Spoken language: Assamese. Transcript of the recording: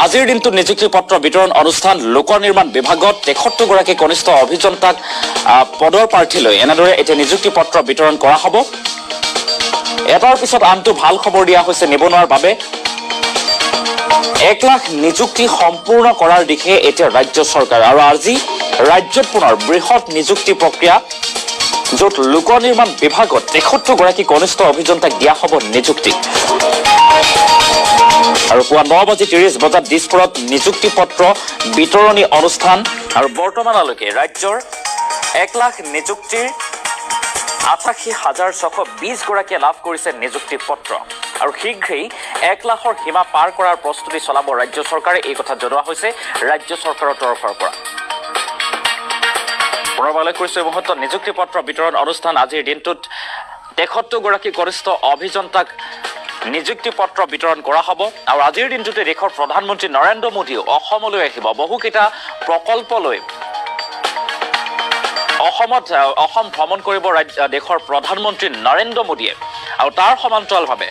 আজিৰ দিনটোত নিযুক্তি পত্ৰ বিতৰণ অনুষ্ঠান লোক নিৰ্মাণ বিভাগত 73গৰাকী কনিষ্ঠ অভিযন্তাক পদৰ প্ৰাৰ্থীলৈ এনেদৰে এতিয়া নিযুক্তি পত্ৰ বিতৰণ কৰা হ'ব। এটাৰ পিছত আনটো ভাল খবৰ দিয়া হৈছে নিবনুৱাৰ বাবে। 1 লাখ নিযুক্তি সম্পূৰ্ণ কৰাৰ দিশে এতিয়া ৰাজ্য চৰকাৰ। আৰু আজি ৰাজ্যত পুনৰ বৃহৎ নিযুক্তি প্ৰক্ৰিয়া, য'ত লোক নিৰ্মাণ বিভাগত 73গৰাকী কনিষ্ঠ অভিযন্তাক দিয়া হ'ব নিযুক্তি। আৰু পুৱা 9:30 বজাত দিছপুৰত নিযুক্তি পত্ৰ বিতৰণী অনুষ্ঠান। আৰু বৰ্তমানলৈকে ৰাজ্যৰ 1 লাখ নিযুক্তিৰ 88,620 গৰাকীয়ে লাভ কৰিছে নিযুক্তি পত্ৰ। আৰু শীঘ্ৰেই 1 লাখৰ সীমা পাৰ কৰাৰ প্ৰস্তুতি চলাব ৰাজ্য চৰকাৰে, এই কথা জনোৱা হৈছে ৰাজ্য চৰকাৰৰ তৰফৰ পৰা। পুনৰবাৰ উল্লেখ কৰিছো, এই মুহূৰ্তত নিযুক্তি পত্ৰ বিতৰণ অনুষ্ঠান আজিৰ দিনটোত 73গৰাকী কনিষ্ঠ অভিযন্তাক নিযুক্তি পত্ৰ বিতৰণ কৰা হ'ব। আৰু আজিৰ দিনটোতে দেশৰ প্ৰধানমন্ত্ৰী নৰেন্দ্ৰ মোদীও অসমলৈ আহিব। বহুকেইটা প্ৰকল্প লৈ অসম ভ্ৰমণ কৰিব দেশৰ প্ৰধানমন্ত্ৰী নৰেন্দ্ৰ মোদীয়ে। আৰু তাৰ সমান্তৰালভাৱে